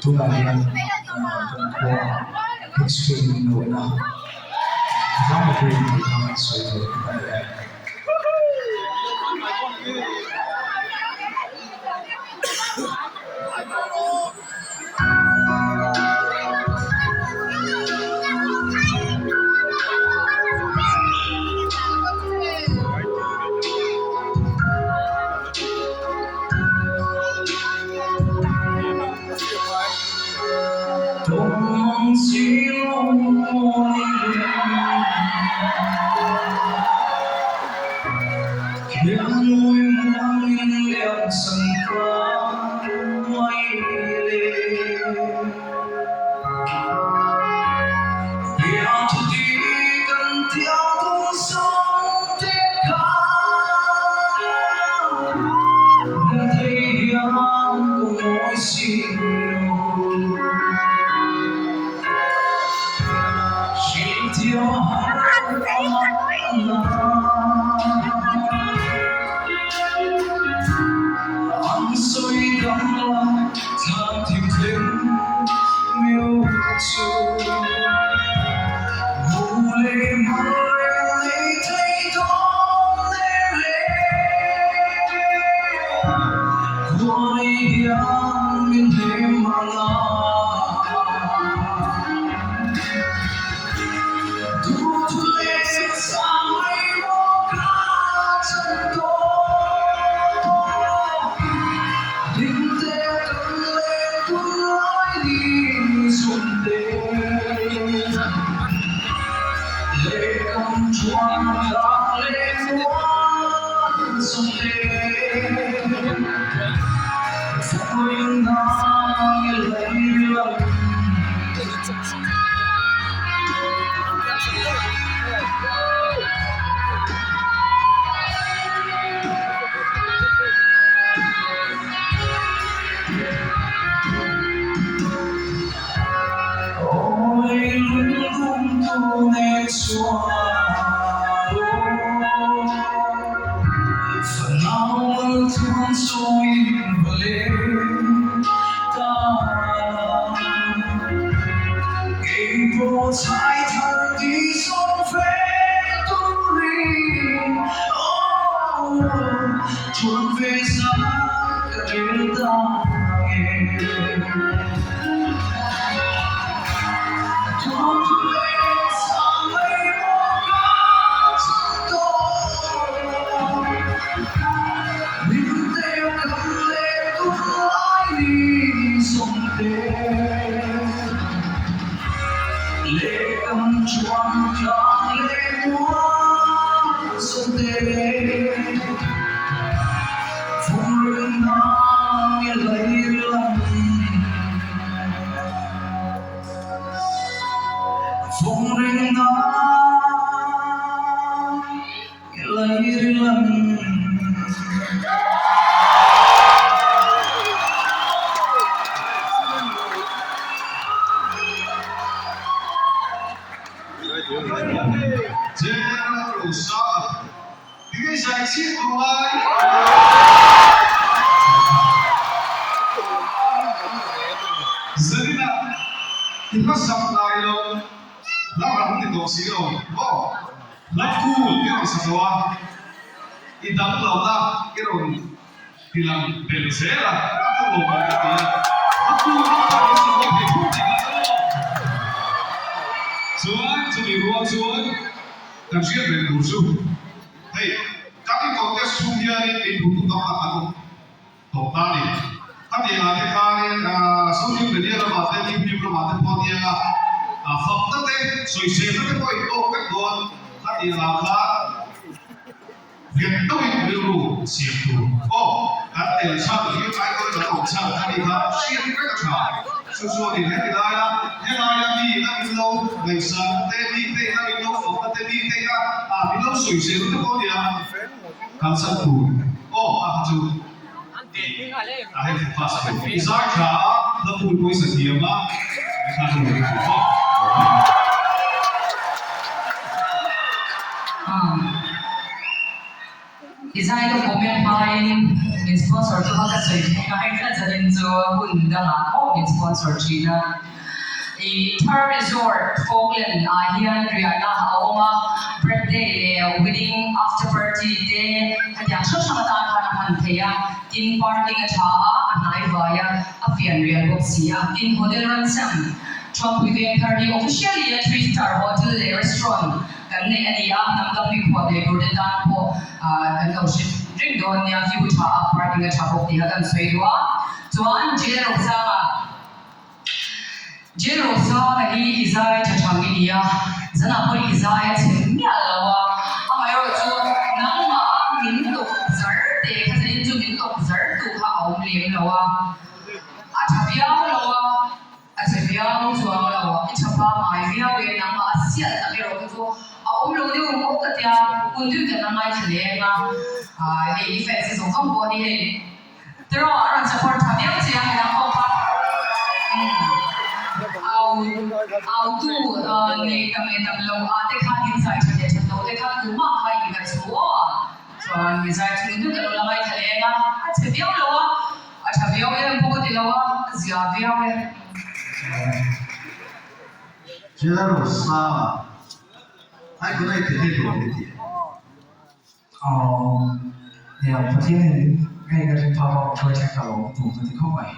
Tunah hian kan khua big screen in lo en a, ram mipui in tih hmang an sawi ve a ni e. Zarina i hmasak ngai lo hla ram ni tawh si lo maw? Hla cool i rawn sa tawh a, i dam lohna i rawn ti lang belh zel a, a ka lawm ang ka ti a, hla cool a rawn sa tawh thei phur thei kha chu maw? Chuan chumi rual chuan kan hriat reng tur chu hei kan in contest chhung hianin min hmutu tam tak an awm. Tawp ta ni. Khatiang ah te khanin social media lamah te YouTube lamah te pawh aniang a fakna te sawiselna te pawh in tawk vek dawn. Khatiang ah khan nghet deuhin rilru siam tur aw kan tel chhan hi idol kan awm chhan a nih kha hriat vek a tha. Chu chuan in heti laia helaia mi a min lo ngaihsakna te mi te in a min lo fakna te mi te in a min lo sawiselna te pawh aniang kalsan tur aw a kha chu. A hei focus tur i zai tha a, hla pui pawisa thiam a, i khan a rawn ti bawk. I zai ka comment hmain min sponsor chu ka sawi thei ngai tlat zanin chu hun dangah pawh min sponsor thin a. I Thar Resort Falkland ah hian riahna a awm a, birthday leh wedding after party te khatiang hrang hrang atan khan a hman thei a, tin parking a tha a, a hnai vai a, a fian rial bawk si a. Tin Hotel Ransam Thuampui Vengthar hi officially a 3 star hotel leh restaurant kan neih a ni a, hnam dang mikhual nei tur te tan pawh kan lo hre reng dawn nia, view tha a, parking a tha bawk tih kha kan sawi duh a. Chuan Jail Rosanga. Jail Rosanga hi i zai tha thang i ni a, zanah pawh i zai a chhe miah lo a, amaherawh chu nangmah min tawk zar teh kha zanin chu min tawk zar tu kha a awm lem lo a, a tha viau lo a, a chhe viau chuang lo, i tha pangngai viau e, nangmah a sial tak erawh kha chu a awm lo deuh ngawt ka tia, hun deuh kan la ngaithla leng a, hei i fans zawng zawng pawh hi hei. Tiraw a rawn support tha viau che a midang pawh kha au au tu nei tam leh tam lo ah te khan in zai tha leh that lo te khan tumah kha in ka chhu aw a chuan mi zai chung deuh ka lo la ngaithla leng a a chhe viau lo a a tha viau em pawh ka ti lo a a zia viau e. Chhiarsa ai kawna i ti hei nuam i ti. Awm, nia, Pathianin hei ka ring phak a, hruai thleng ka lawm tur ka ti khawp mai.